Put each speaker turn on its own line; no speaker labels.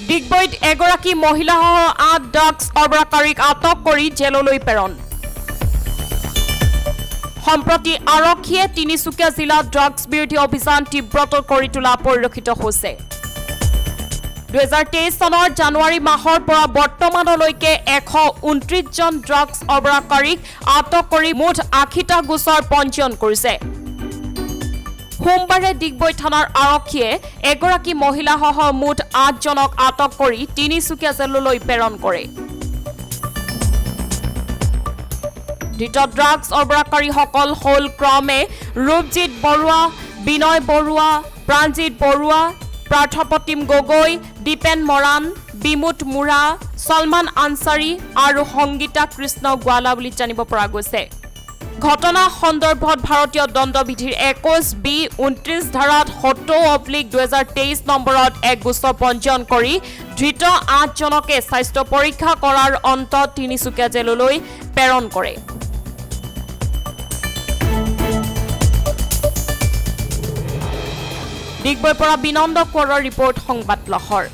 ডিগবৈত এগৰাকী মহিলাসহ 8 ড্ৰাগছ সৰবৰাহকাৰীক আটক কৰি জেললৈ প্ৰেৰণ। সম্প্ৰতি আৰক্ষীয়ে তিনিচুকীয়া জিলাত ড্ৰাগছ বিৰোধী অভিযান তীব্ৰতৰ কৰি তোলা পৰিলক্ষিত হৈছে। 2023 চনৰ জানুৱাৰী মাহৰ পৰা বৰ্তমানলৈকে 129জন ড্ৰাগছ সৰবৰাহকাৰীক আটক কৰি মুঠ 80টা গোচৰ পঞ্জীয়ন কৰিছে। সোমবাৰে ডিগবৈ থানাৰ আৰক্ষীয়ে এগৰাকী মহিলাসহ মুঠ 8জনক আটক কৰি তিনিচুকীয়া জেললৈ প্ৰেৰণ কৰে। ধৃত ড্ৰাগছ সৰবৰাহকাৰীসকল হ'ল ক্ৰমে ৰূপজিৎ বৰুৱা, বিনয় বৰুৱা, প্ৰাণজিৎ বৰুৱা, পাৰ্থপ্ৰতিম গগৈ, দীপেন মৰাণ, বিমুত মুৰা, ছলমান আনচাৰী আৰু সংগীতা কৃষ্ণ গোৱালা বুলি জানিব পৰা গৈছে। ঘটনা সন্দৰ্ভত ভাৰতীয় দণ্ডবিধিৰ 21 বি 29 ধাৰাত 70/2023 নম্বৰত এক গোচৰ পঞ্জীয়ন কৰি ধৃত 8জনকে স্বাস্থ্য পৰীক্ষা কৰাৰ অন্তত তিনিচুকীয়া জেললৈ প্ৰেৰণ কৰে। ডিগবৈৰ পৰা বিনন্দ কোঁৱৰৰ ৰিপৰ্ট, সংবাদ লহৰ।